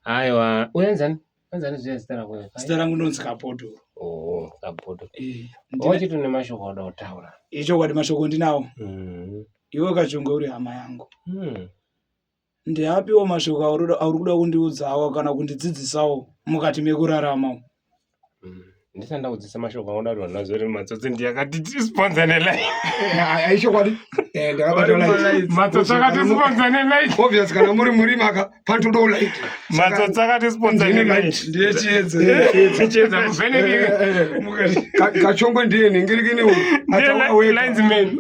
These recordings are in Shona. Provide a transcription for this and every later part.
Aiwa, uenzani? Uenzani zviya zita rako? Zita rangu ndonzi Kapodoro. Oh, Kapodoro. Eh, Wachiti une mashoko auda kutaura. Ichokwadi mashoko ndinawo. Iwe Kachongwe uri hama yangu. Ndeapiwo mashoko auri kuda kundiudzawo kana kundidzidzisawo mukati mekurarama umu? Ndisati ndakudzidzisa mashoko angu ndati vanhu vazive kuti matsotsi ndiye akatisponsor nelight. Aichokwadi eh, ndakabata light. Matsotsi akatisponsor nelight. Obvious kana muri murima ka panotodawo light. Matsotsi akatisponsor nelight. Ndiye chiedza. Chiedza kuvhenekeka. Kachongwe ndiye nhingirikini uyu. Ndiye linesman.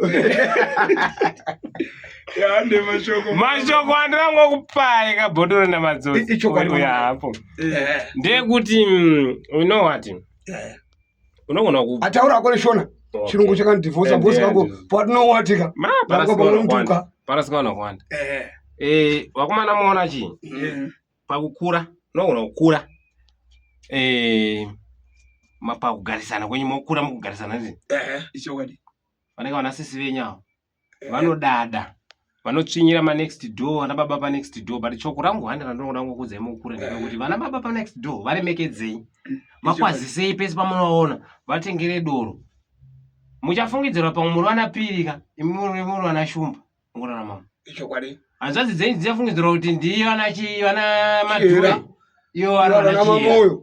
Yande mashoko. Mashoko andirangokupai kabhodhoro namatsotsi. Ichokwadi. Uya hapo. Ndeyekuti you know what? Unogona ku Ataura ako neshona. Okay. Chirungu chakandivhosa Eh, bhosi eh, kako. Patinowatika. Ma, Vako panomutuka. parasika vanhu Eh, vakomana muona chii? Pakukura, unogona kukura. Eh, pakugarisana kwenyu mokura mukugarisana ndizvo. Ichokwadi. Vanenge vana sisi venyu avo. Vanodada. Vanotsvinyira ma next door, vana baba pa next door, but shoko rangu handi randinoda kungokuudzai mukukura ndekuti vana baba pa next door varemekedzei. Vakwazisei pese pamunovaona, vatengere doro. Muchafungidzirwa pamwe muri vana piri ka, imi muri muri vana shumba mukurarama. Ichokwadi. Hanzvadzi dzenyu dzichafungidzirwa kuti ndiyo vana chi vana madhure. Chihera. Iyo vari Vana vana chihera. mamoyo.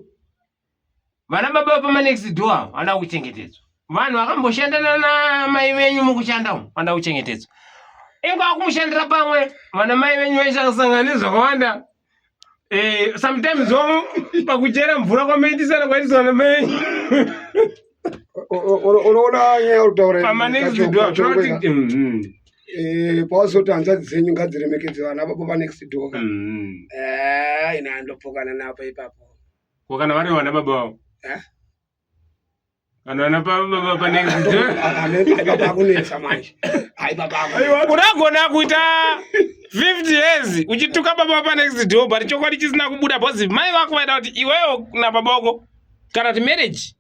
Vana baba vepama next door avo vanoda kuchengetedzwa. Vanhu vakamboshandana namai venyu mukushanda umu vanoda kuchengetedzwa. Ingava kumushandira pamwe vana mai venyu vaisangana nezvakawanda. Eh, sometimes wo pakuchera mvura kwamaitisana kwaitiswa namai venyu. Unoona nyaya yauri kutaura iyi, Pama next Kachongwe, door. Kachongwe ka. Tinoti Eh, pawazoti hanzvadzi dzenyu ngadziremekedze vana baba pa next door ka. Eh, ina andopokana napo ipapo. Ko kana vari vana baba vavo? Eh? Kana vana baba pa next door. Baba akunetsa manje. Ai baba akunetsa. Unagona kuita 50 years uchituka baba pa next door but chokwadi chisina kubuda because mai vako vaida kuti iwewo nababa vako kana kuti marriage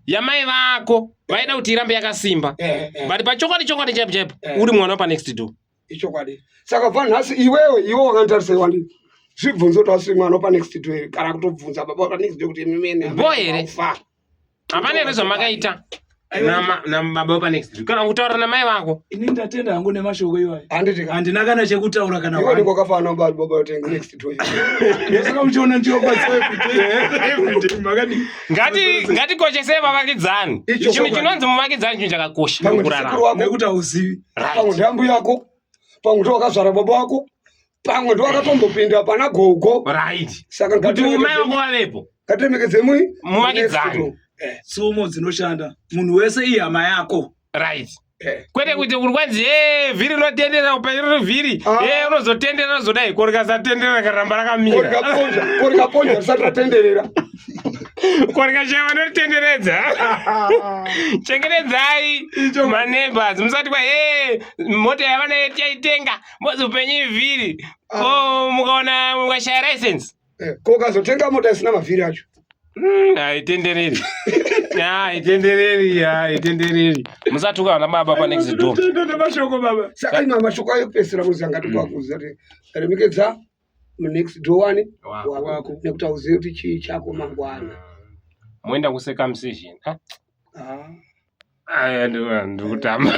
yamai vako vaida kuti irambe yakasimba Eh, eh. but pachokwadi chokwadi chaipo chaipo Eh. uri mwana wepa next door. Ichokwadi. Saka bva nhasi iwewe iwe wakanditarisa iwe wandi zvibvunze kuti asi mwana wepa next door here kana kutobvunza baba wepa next door kuti imi mene Bho here? fa. Hapana here zvamakaita nababa wepa next door kana kutaura namai vako. Ini ndatenda hangu nemashoko iwayo. Handiti ka. Handina kana chekutaura kana Iwe one. ndiko kafanana baba baba kuti next door. Ndosaka muchiona ndichiwakwazisa everyday. Everyday makadii? Ngati ngatikoshesei vavakidzani. Icho Chinhu chokwadi. chinonzi muvakidzani chinhu chakakosha Pamwe mukurarama. ndisekuru wako, Nekuti hauzivi. pamwe Right. ndiambuya yako, pamwe ndiwo wakazvara baba wako, pamwe ndiwo wakatombopinda pana gogo. Right. Saka Kuti mai ngatiremekedze vako vavepo. ngatiremekedze mui Muvakidzani. next door. Eh, Tsumo dzinoshanda. Munhu wese ihama yako. Right. eh. Kwete kuti uri kwanzi eh vhiri rinotenderera upenyu riri vhiri. Ah. Eh unozotenderera unozodai ko rikasatenderera rikaramba rakamira. Korikaponja, korikaponja risati ratenderera. Ko rikashaya vanoritenderedza. Chengetedzai maneighbors musati kwa eh mota yavana tichaitenga mozi upenyu ivhiri. Ko mukaona mukashaya license. Eh, ko ukazotenga mota isina mavhiri acho. Haitendereri. Haitendereri, haitendereri. Musatuka vana baba pa next door. Tinotenda nemashoko baba. Saka ima mashoko ayo kupedzisira muziva ngatokwakuziva kuti remekedza next door wani Wako. wako nekuti hauzivi kuti chii chako mangwana. Moenda kucircumcision. Ah, Ah. aya ndikutamba.